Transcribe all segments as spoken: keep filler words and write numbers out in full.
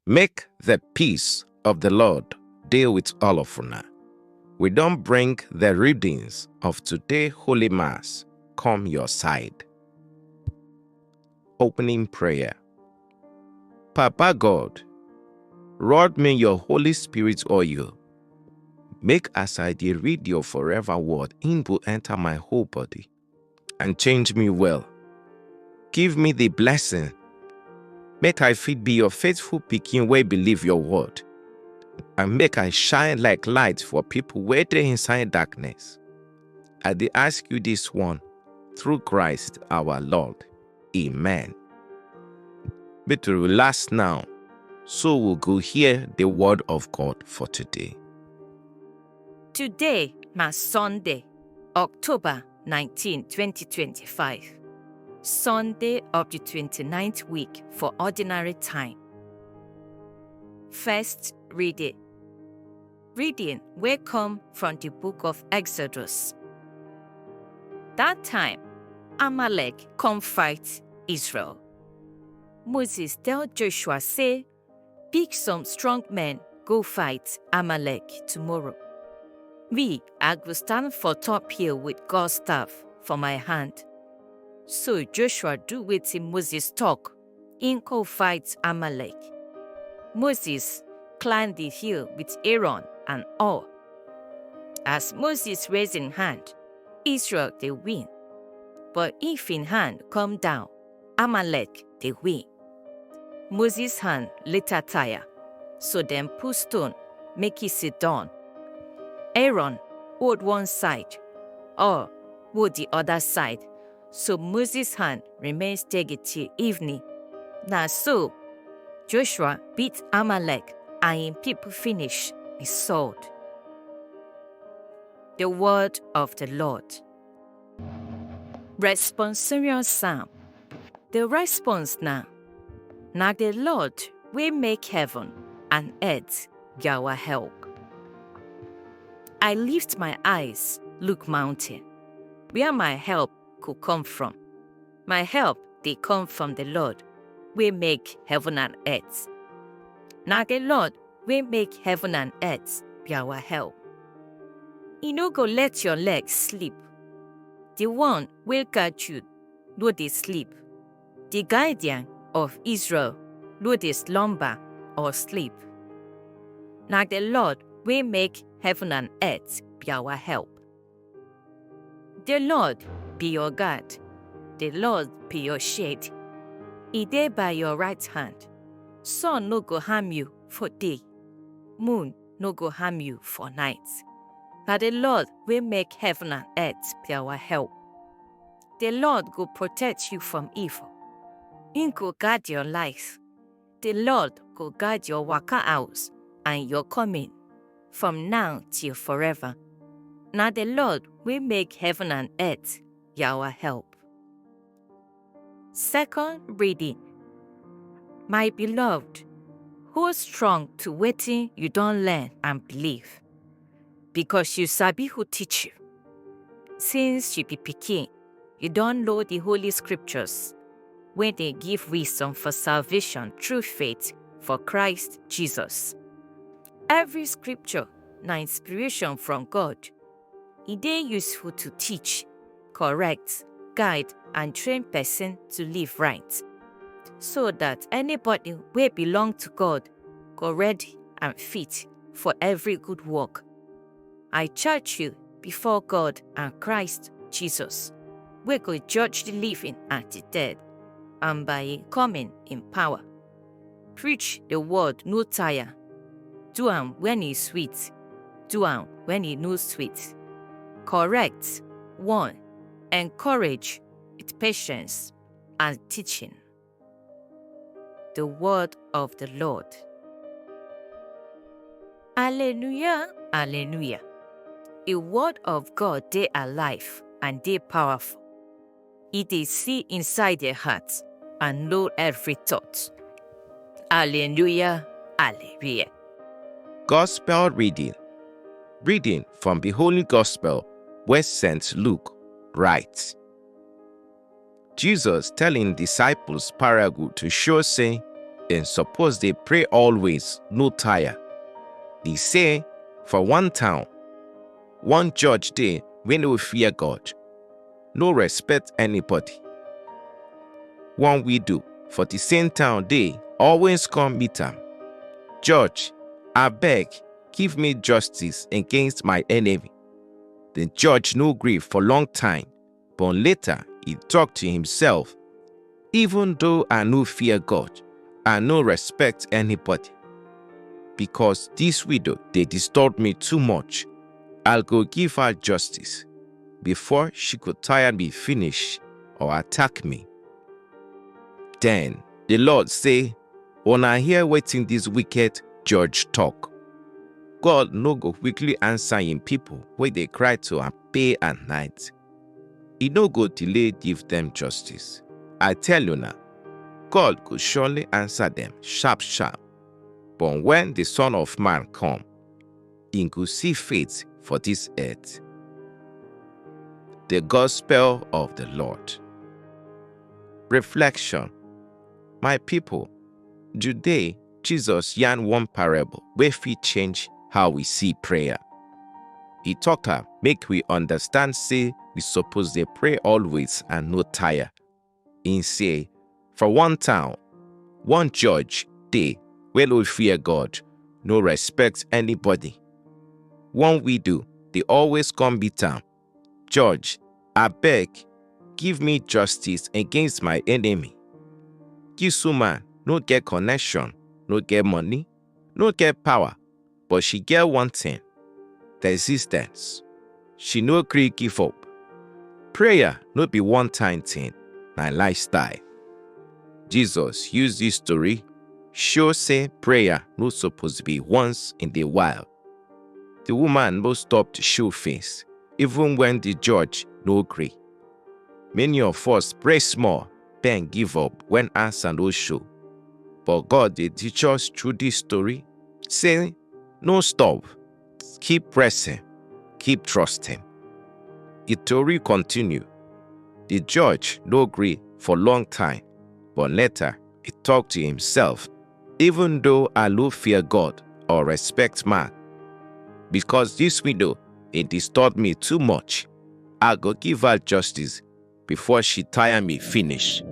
Make the peace of the Lord dey with all of una. We don bring the readings of today Holy Mass come your side. Opening prayer. Papa God, rod me your Holy Spirit oil. Make as I dey read your forever word, im go enter my whole body and change me well. Give me the blessing. Make I fit be your faithful pikin wey believe your word. And make I shine like light for people wey dey inside darkness. I dey ask you this one through Christ our Lord. Amen. Make to relax now, so we go hear the word of God for today. Today na Sunday, October nineteen, twenty twenty-five. Sunday of the twenty-ninth week for ordinary time. First reading. Reading wey come from the book of Exodus. That time, Amalek come fight Israel. Moses tell Joshua say, "Pick some strong men, go fight Amalek tomorrow. Me, I go stand for top hill with God's staff for my hand." So Joshua do wetin Moses talk, im go fight Amalek. Moses climb the hill with Aaron and Hur. As Moses raise im hand, Israel dey win. But if im hand come down, Amalek dey win. Moses hand later tire, so dem put stone make e sit down. Aaron hold one side, Hur hold the other side, so Moses hand remain steady till evening. Na so Joshua beat Amalek and im people finish with sword. The word of the Lord. Responsorial Psalm. The response na, "Na the Lord wey make heaven and earth be our help." I lift my eyes, look mountain. Where my help go come from? My help dey come from the Lord wey make heaven and earth. Na the Lord wey make heaven and earth be our help. E no go let your leg sleep. The one wey guide you no dey sleep. The guardian of Israel no dey slumber or sleep. Na the Lord wey make heaven and earth be our help. The Lord be your guard. The Lord be your shade. E dey by your right hand. Sun no go harm you for day. Moon no go harm you for night. Na the Lord wey make heaven and earth be our help. The Lord go protect you from evil. Im go guard your life. The Lord go guard your waka out and your coming from now till forever. Na the Lord wey make heaven and earth be our help. Second reading. My beloved, hold strong to wetin you don learn and believe, because you sabi who teach you. Since you be pikin, you don know the Holy Scriptures, wey dey give wisdom for salvation through faith for Christ Jesus. Every scripture na inspiration from God. E dey useful to teach, correct, guide, and train person to live right, so that anybody wey belong to God go ready and fit for every good work. I charge you before God and Christ Jesus, wey go judge the living and the dead, and by im coming in power. Preach the word no tire. Do am when e sweet. Do am when e no sweet. Correct, warn, encourage with patience and teaching. The word of the Lord. Alleluia, alleluia. The word of God dey alive and dey powerful. E dey see inside the heart and know every thought. Alleluia, alleluia. Gospel reading. Reading from the Holy Gospel wey Saint Luke write. Jesus tell im disciples parable to show say and suppose dey pray always, no tire. Dey say for one town, one judge dey wey no fear God, no respect anybody. One widow for the same town dey always come meet am. "Judge, abeg, give me justice against my enemy." The judge no gree for long time, but later he talk to himself, "Even though I no fear God, I no respect anybody. Because this widow dey disturb me too much, I go give her justice before she go tire me finish or attack me." Then the Lord say, "Una hear wetin this wicked judge talk. God no go quickly answer him people wey dey cry to am day and night. He no go delay give them justice. I tell una, God go surely answer them sharp sharp. But when the Son of Man come, he go see faith for this earth." The Gospel of the Lord. Reflection. My people, today Jesus yarn one parable wey fit change how we see prayer. He talk am make we understand say we suppose dey pray always and no tire. He say, for one town, one judge dey wey no fear God, no respect anybody. One widow dey always come meet am. "Judge, abeg, give me justice against my enemy." This woman no get connection, no get money, no get power, but she get one thing: persistence. She no gree give up. Prayer no be one time thing, na lifestyle. Jesus use this story show say prayer no suppose be once in a while. The woman no stop to show face, even when the judge no gree. Many of us pray small, then give up when answer no show. But God dey teach us through this story say, no stop, keep pressing, keep trusting. The story continue. The judge no gree for long time, but later he talk to himself, "Even though I no fear God or respect man, because this widow dey disturb me too much, I go give her justice before she tire me finish."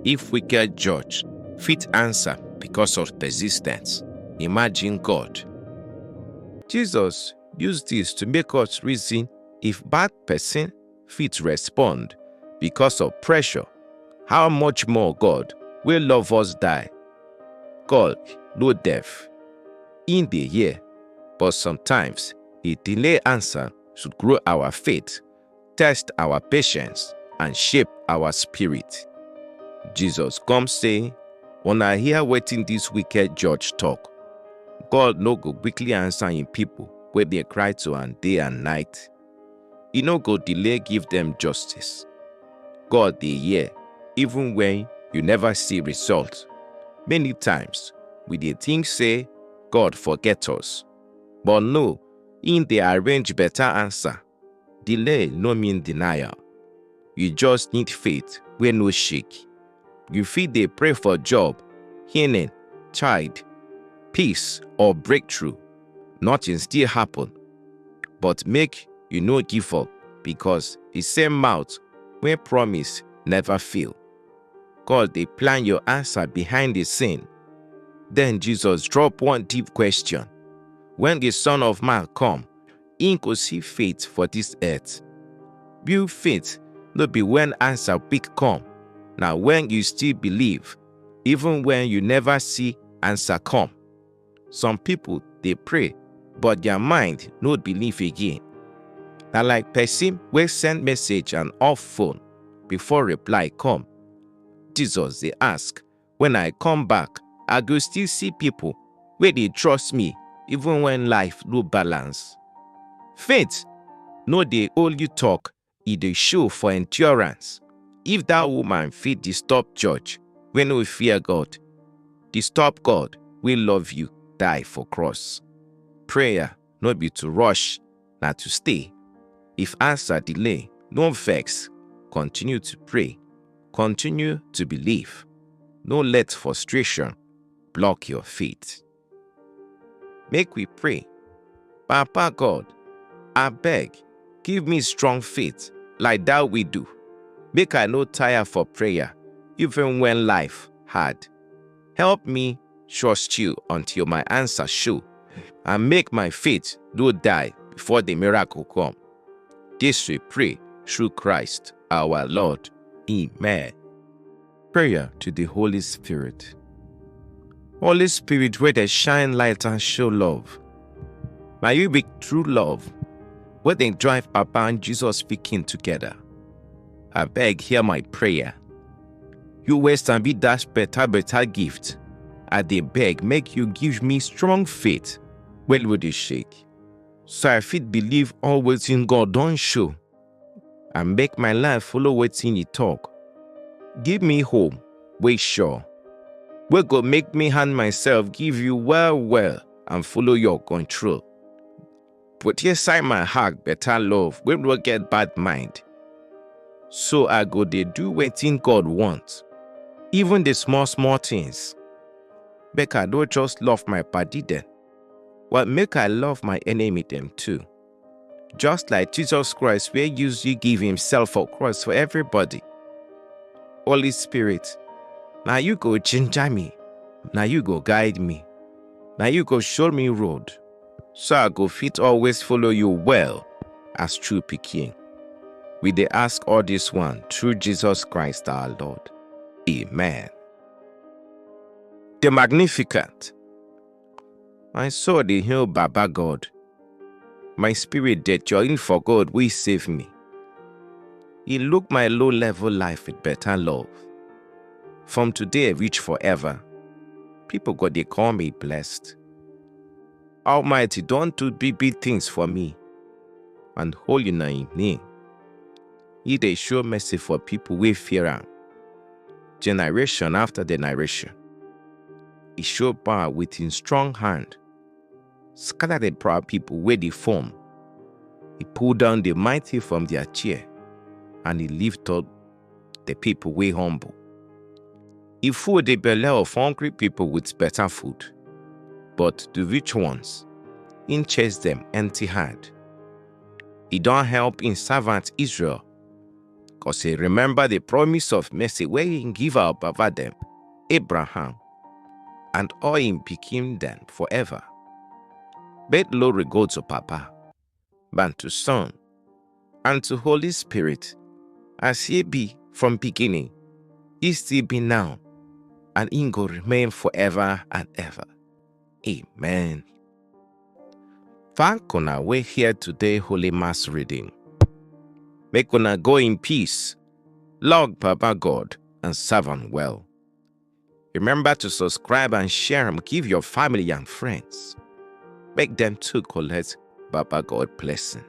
If wicked judge fit answer because of persistence, imagine God. Jesus use this to make us reason: if bad person fit respond because of pressure, how much more God wey love us die? God no deaf, he dey hear, but sometimes he delay answer to grow our faith, test our patience, and shape our spirit. Jesus come say, "Una hear wetin this wicked judge talk. God no go quickly answer him people wey dey cry to am day and night. He no go delay give them justice." God dey hear even when you never see result. Many times, we dey think say God forget us. But no, he dey arrange better answer. Delay no mean denial. You just need faith wey no shake. You fit dey pray for job, healing, child, peace, or breakthrough. Nothing still happen. But make you no give up, because the same mouth wey promise never fail. God dey plan your answer behind the scene. Then Jesus drop one deep question. When the Son of Man come, he go see faith for this earth? Build faith no be when answer quick come, na when you still believe, even when you never see answer come. Some people dey pray, but their mind no believe again. Na like person wey send message and off phone before reply come. Jesus dey ask, "When I come back, I go still see people wey dey trust me even when life no balance?" Faith no dey only talk, e dey show for endurance. If that woman fit disturb judge wey no fear God, disturb God wey love you die for cross. Prayer no be to rush, na to stay. If answer delay, no vex. Continue to pray. Continue to believe. No let frustration block your faith. Make we pray. Papa God, I beg, give me strong faith like that we do. Make I no tire for prayer, even when life hard. Help me trust you until my answer show, and make my faith no die before the miracle come. This we pray through Christ our Lord. Amen. Prayer to the Holy Spirit. Holy Spirit, where they shine light and show love. May you be true love, where they drive Papa and Jesus speaking together. I beg, hear my prayer. You waste and be dash better, better gift. I dey beg, make you give me strong faith when we dey shake. So I fit believe all wetin God don show, and make my life follow wetin He talk. Give me hope wey sure, wey go make me hand myself give you well well and follow your control. Put inside my heart better love wey no get bad mind. So I go dey do wetin God want, even the small small things. Make I no just love my padi dem, but make I love my enemy dem too. Just like Jesus Christ wey use you give himself for cross for everybody. Holy Spirit, na you go ginger me, na you go guide me, na you go show me road, so I go fit always follow you well as true pikin. We dey ask all this one through Jesus Christ our Lord. Amen. The Magnificent. My soul dey hail Baba God. My spirit dey join for God wey save me. He look my low level life with better love. From today reach forever, people go dey call me blessed. Almighty don do big big things for me, and holy na him name. He dey show mercy for people wey fear am, generation after generation. He show power with him strong hand, scatter the proud people wey dey form. He pull down the mighty from their chair, and he lift up the people wey humble. He full the belle of hungry people with better food, but the rich ones, he chase them empty hand. He don help him servant Israel, cause he remember the promise of mercy wey he give our baba dem, Abraham, and all him pikin dem forever. Make glory go to Papa, and to Son, and to Holy Spirit, as he be from beginning, he still be now, and he go remain forever and ever. Amen. Thank una wey hear today Holy Mass reading. Make una go in peace, love Baba God, and serve am well. Remember to subscribe and share am give your family and friends. Make dem too collect Baba God blessing.